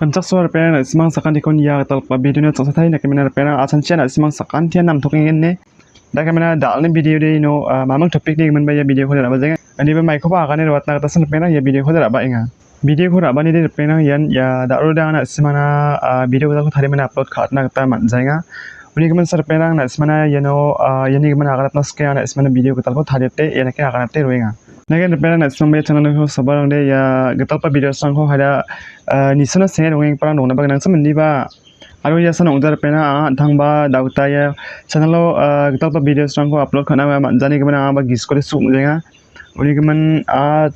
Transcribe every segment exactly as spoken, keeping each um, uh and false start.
Rimchaksoa ripengrang, na·simang sakantikon ia gitalgipa videoni chaksatai. Dakemina ripengrang, a·chanchia na·simang sakantian namtokengenne. Dakemina dal·ni videode ino, ah, mamung topikni giminba ia videoko ra·bajaenga. Indiba maikoba agane roatna gita san ripengrang ia videoko ra·baenga. Videoko ra·banide ripengrang ian ia da·rode anga na·simana, ah, video gitako tarimina upload ka·atna gita man·jaenga. Uni gimin san ripengrang na·simana iano, ah, iani gimin aganatna sike anga na·simana video gitalko tariate ianike aganate roenga. Nanggen ripengrang na·simangba ia channel-ko sabarangde ia gitalgipa videosrangko haida, ah, nisona senge dongenggiparang dongnaba gnangchim indiba. Aro ia san ong·ja ripengrang anga an·tangba da·ota ia channel-o, ah, gitalgipa videosrangko upload ka·na man·jani gimin angaba gisikode su ong·jaenga. Uni gimin, ah,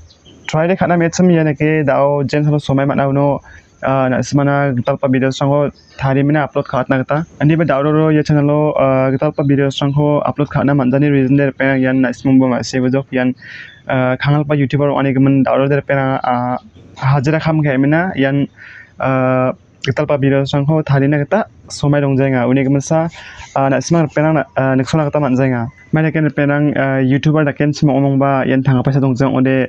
try de ka·na me·achim ianike da·o jen salo somai man·a uno, ah, na·simana gitalgipa videosrangko tarimina upload ka·atna gita. Indiba da·oro ia channel-o, ah, gitalgipa videosrangko upload ka·na man·jani reason de ripengrang ian na·simangba ma·sibojok ian, ah, kangalgipa YouTuber ong·ani gimin da·oro de ripengrang, ah, hajira kam ka·emina ian, ah, gitalgipa videosrangko tarina gita somai dongjaenga. Uni giminsa, ah, na·simang ripengrang na-, ah, niksona gita man·jaenga. Maidake ripengrang, ah, YouTuber dakenchim ong·omongba ian tangka paisa dongjak ong·ode,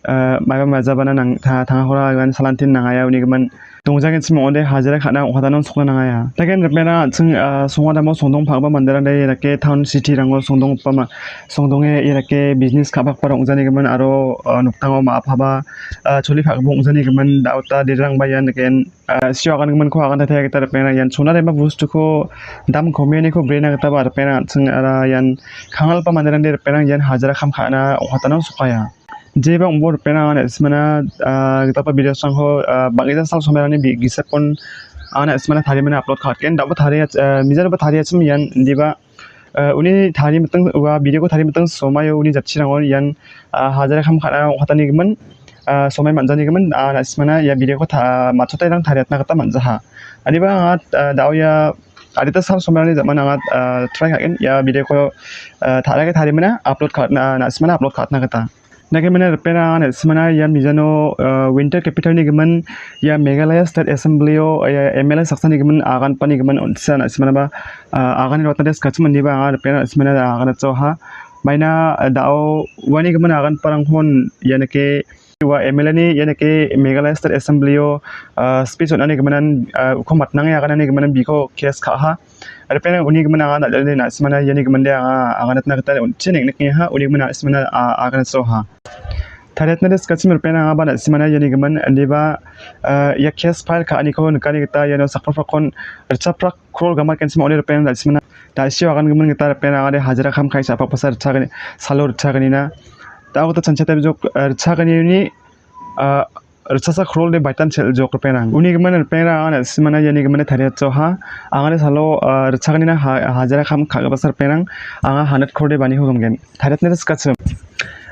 ah, maiba majabana nang-, ta-, tangkora ian salantin nang·aia. Uni gimin dongjagenchim ong·ode hajira ka·na ong·katana sokna nang·aia. Daken ripengrang an·ching, ah, songadamo songdong pagba manderangde iadake town city-rango songdonggipa ma-, songdonge iadake business ka·pakba ong·jani gimin aro, ah, nokdango ma·a paba, ah, choli ka·gipa ong·jani gimin da·ota derangba ian daken ah, sio agangiminko agantatia gita ripengrang ian chona rema bostuko dam komeaniko brena gitaba ripengrang an·ching ara ian kangalgipa manderangde ripengrang ian hajira kam ka·na ong·katana sokaia. Jeba ong·bo ripengrang anga na·simana, ah, gitalgipa videosrangko, ah, bang·gija sal somerangni bi-, gisepon anga na·simana tarimina upload ka·atgen. Da·o taria-, ah, mijanoba tariachim ian indiba ah, uni tari miting ua videoko tari miting somaio uni jatchirangon ian, ah, hajira kam ka·na ong·katanigimin, ah, somai man·janigimin, ah, na·simana ia videoko ta-, matchotairang tariatna gita man·jaha. Aniba anga, ah, da·o ia adita sal somairangni ja·mano anga, ah, try ka·gen ia videoko, ah, ta·rake tarimina upload ka·atna, na·simana upload ka·atna gita. Dakemina ripengrang anga na·simana ia mijano, ah, winter capital-ni gimin ia Meghalaya State Assembly-o ia M L A saksani gimin aganpani gimin on·tisa na·simanaba, ah, agane roatna de skachim indiba anga ripengrang na·simana aganatjaoha. Maina, ah, da·o uani gimin aganparangkon ianike ua M L A-ni ianike Meghalaya State Assembly-o, ah, speech on·ani giminan, ah, uko matnange aganani giminan biko case ka·aha. Ripengrang uni gimin anga dal·dale na·simana iani giminde anga aganatna gita on·che neng·nikengaha, uni gimin na·simana a-, aganatsoaha. Tariatna de skachim ripengrang angaba na·simana iani gimin indiba, ah, ia case file ka·aniko nikani gita iano sakprakprakon ritchaprak krol gamatgenchim ong·ode ripengrang na·simana da·sio agan gimin gita ripengrang angade hajira kam ka·e sa·pakbasa ritchagani, salo ritchaganina. Da·o gita chanchate bijok, ah, ritchaganini, ah, ritchasa krol de baitan sel jok ripengrang. Uni gimin ripengrang anga na·simana iani gimine tariatsoaha. Angade salo, ah, ritchaganina ha-, hajira kam ka·gipasa ripengrang anga handat krol de baniko gimgen. Tariatna de skachim.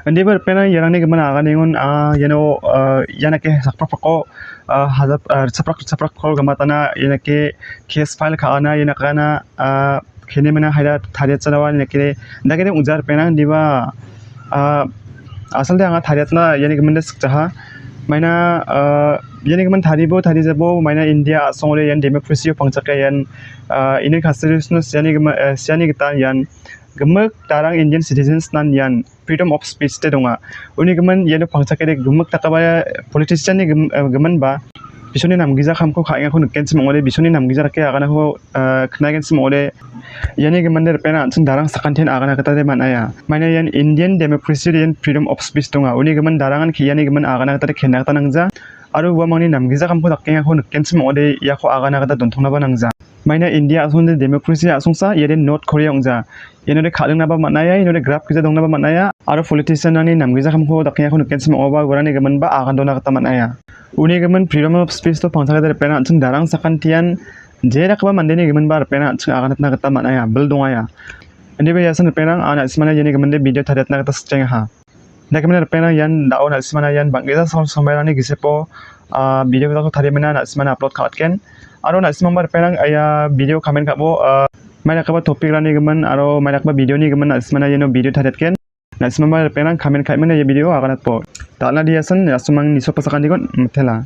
Indiba ripengrang iarangni gimin aganengon anga iano, ah, ianake sakprakprako, ah, hajap-, ah, ritchaprak, ritchaprak krol gamatana ianake case file ka·ana ianakana, ah, kene mena haida tariatjanawa neke dagede ong·ja ripengrang indiba, ah, asalde anga tariatna iani giminde sikjaha. Maina, ah, iani gimin taribo tarijabo maina India a·songode ian democracy-o pangchake ian, ah, Indian Constitution-o siani gima-, eh, siani gita ian gimik darang Indian citizens-nan ian freedom of speech de donga. Uni gimin iano pangchakede gimik dakgipa politician-ni gim-, eh, giminba bisoni namgija kamko ka·engako nikenchim ong·ode, bisoni namgija dake aganako, eh, knagenchim ong·ode, iani giminde ripengrang an·ching darang sakantian agana gita de man·aia. Maina ian Indian democracy-o ian freedom of speech donga. Uni gimin darangan ke-, iani gimin agana gita de kena gita nangja. Aro uamangni namgija kamko dakengako nikenchim ong·ode, iako agana gita dontongnaba nangja. Maina India a·songde democracy a·songsa, iade North Korea ong·ja. Ianode ka·ringnaba man·aia, ianode grap gija dongnaba man·aia, aro politician-rangni namgija kamko dakengako nikenchim ong·oba uarangni giminba agan dona gita man·aia. Uni gimin freedom of speech-o pangchakede ripengrang an·ching darang sakantian je dakgipa mandeni giminba ripengrang an·ching aganatna gita man·aia, bil dongaia. Indiba iasan ripengrang, anga na·simana iani giminde video tariatna gita sikjaengaha. Dakemina ripengrang ian da·o na·simana ian bang·gija sal somairangni gisepo, ah, video gitako tarimina na·simana upload ka·atgen. Aro na·simangba ripengrang ia video comment ka·bo, ah, mai dakgipa topic-rangni gimin aro mai dakgipa video-ni gimin na·simana iano video tariatgen. Na·simangba ripengrang comment ka·emina ia video aganatbo. Dal·na diasan na·simang nisopasakaniko mitela.